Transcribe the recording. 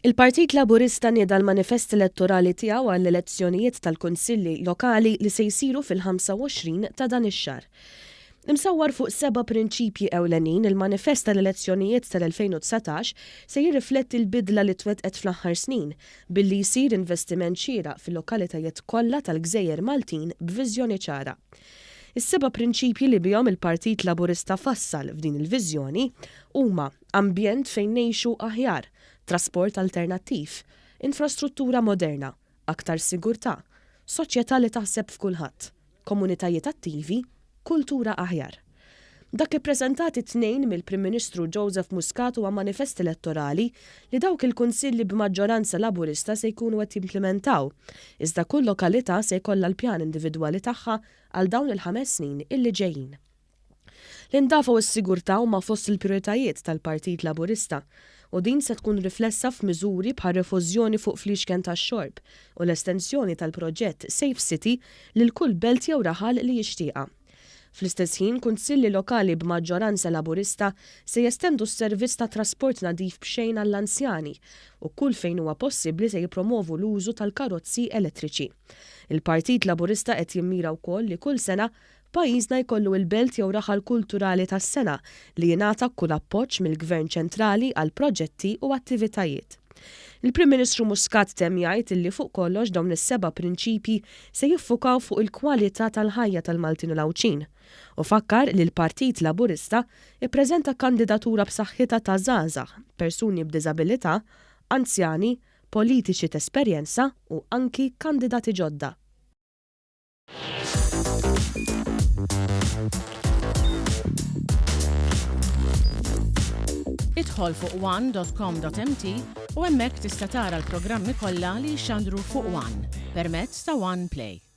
Il-Partit Laburista nieda l-manifest elettorali tiegħu għall-elezzjonijiet tal-Kunsilli Lokali li se jsiru fil-25 ta' dan ix-xahar. Imsawwar fuq seba' prinċipji ewlenin, il-manifest tal-elezzjonijiet tal-2019 se jirrifletti l-bidla li twettqet fl-aħħar snin billi jsir investiment xieraq fil-lokalitajiet kollha tal-gżejjer Maltin b'viżjoni ċara. Is-seba' prinċipji li bihom il-Partit Laburista fassal f'din il-viżjoni huma ambjent fejn ngħixu aħjar, trasport alternattiv, infrastruttura moderna, aktar sigurtà, soċjetà li taħseb f'kulħadd, komunitajiet attivi, kultura aħjar. Dak ippreżentat it-Tnejn mill-Prim Ministru Joseph Muscat huwa manifest elettorali li dawk il-kunsilli b'maġġoranza Laburista se jkunu qed jimplimentaw, iżda kull lokalità se jkollha l-pjan individwali tagħha għal dawn il-ħames snin illi ġejjin. L-indafa u s-sigurtà huma fost il-prijoritajiet tal-Partit Laburista u din se tkun riflessa f'miżuri bħar-rifużjoni fuq fliexken tax-xorb u l-estensjoni tal-proġett Safe City lil kull belt jew raħal li jixtieqha. Fl-istess ħin, kunsilli lokali b'maġġoranza Laburista se jestendu s-servizz ta' trasport nadif b'xejn għall-anzjani u kull fejn huwa possibbli se jippromovu l-użu tal-karozzi elettriċi. Il-Partit Laburista qed jimmira wkoll li kull sena, pajjiżna jkollu il-belt jew raħal kulturali tas-sena li jingħata kull appoġġ mill-Gvern ċentrali għal proġetti u attivitajiet. Il-Prim Ministru Muscat temm jgħid illi fuq kollox dawn is-seba' prinċipji se jiffukaw fuq il-kwalità tal-ħajja tal-Maltin u l-Għawdxin u fakkar li l-Partit Laburista ppreżenta kandidatura b'saħħitha ta' żgħażagħ, persuni b'diżabilità, anzjani, politiċi t'esperjenza u anki kandidati ġodda. Idħol fuq one.com.mt u hemmhekk tista' tara l-programmi kollha li jixxandru fuq One permezz ta' One Play.